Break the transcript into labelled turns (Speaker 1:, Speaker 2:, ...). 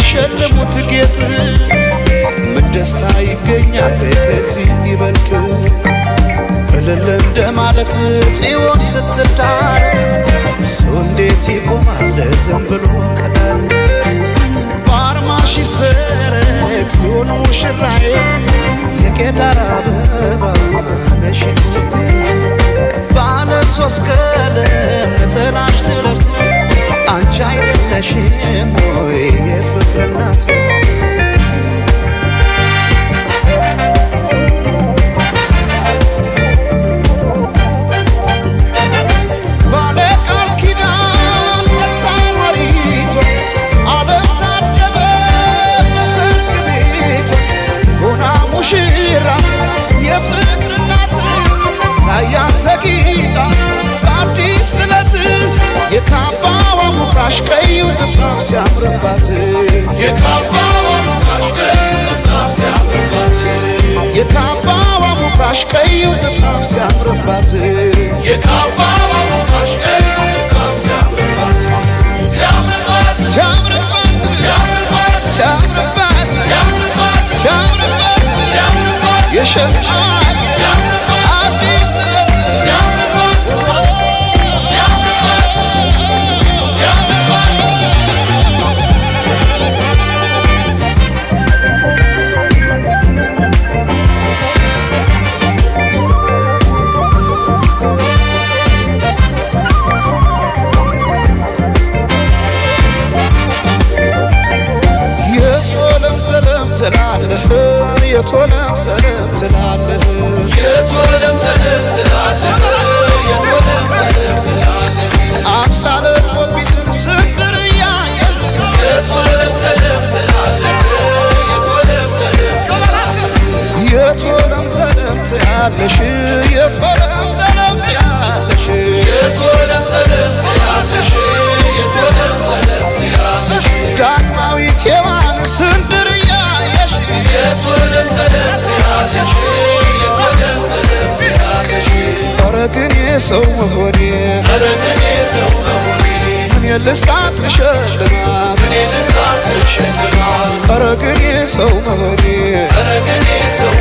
Speaker 1: ሸልሙት ጌጥ ምን ደስታ ይገኛል ከዚህ ይበልጥ? እልል እንደማለት ጽዮን ስትዳር ሰው እንዴት ይቆማል ዝም ብሎ ከዳር? ባርማሽ ይሰረቅ ጽዮን ሙሽራዬ፣ የቄዳር አበባ ነሽ ባለ ሶስት ቀለም ጥላሽ ትለብቶ፣ አንቺ አይደለሽም ወይ የፍቅር እናት? ባለ ቃል ኪዳን ተታማሪቷ፣ ዓለም ታጀበ በሰርግ ቤቷ፣ ሆና ሙሽራ የፍቅር እናት ላያት ተጊጣ በአዲስ ጥለት፣ የካባዋ ሙካሽ ቀዩ ጥፍራም ሲያምርባት፣
Speaker 2: የካባዋ ሙካሽ ቀዩ ጥፍራም ሲያምርባት፣
Speaker 1: የካባዋ ሙካሽ ቀዩ ጥፍራም ሲያምርባት፣
Speaker 2: የካባዋ ሙካሽ ቀዩ ጥፍራም ሲያምርባት፣ ሲያምርባት፣
Speaker 1: ሲያምርባት፣
Speaker 2: ሲያምርባት፣
Speaker 1: ሲያምርባት፣
Speaker 2: ሲያምርባት፣
Speaker 1: ሲያምርባት፣
Speaker 2: ሲያምርባት፣
Speaker 1: የሸማት
Speaker 2: ሲያምርባት፣
Speaker 1: አዲስ ጥለት
Speaker 2: ሲያምርባት፣ ሲያምርባት፣ ሲያምርባት።
Speaker 1: የቶለም ሰለም ትላለህ፣ የቶለም ሰለም ትላለህ፣
Speaker 2: የቶለም ሰለም ትላለህ፣ የቶለም ሰለም ትላለህ፣
Speaker 1: አምሳለ ቆቢትን ስንዝር እያየህ፣
Speaker 2: የቶለም ሰለም ትላለህ፣ የቶለም ሰለም ትላለህ፣
Speaker 1: የቶለም ሰለም ትያለሽ፣ የቶለም ሰለም ትያለሽ፣
Speaker 2: የቶለም ሰለም ትያለሽ፣ የቶለም ሰለም ትያለሽ፣
Speaker 1: ዳግማዊት ሔዋን ስንዝር እያየሽ፣
Speaker 2: የቶለም ሰለም ትያለሽ፣ የቶለም ሰለም ትያለሽ።
Speaker 1: ኧረ ግን የሰው መሆኔ፣
Speaker 2: ኧረ ግን የሰው መሆኔ፣
Speaker 1: ምን ልስጣት ልሸልማት፣
Speaker 2: እኔ ልስጣት ልሸልማት፣
Speaker 1: ኧረ ግን የሰው መሆኔ፣
Speaker 2: ኧረ ግን የሰው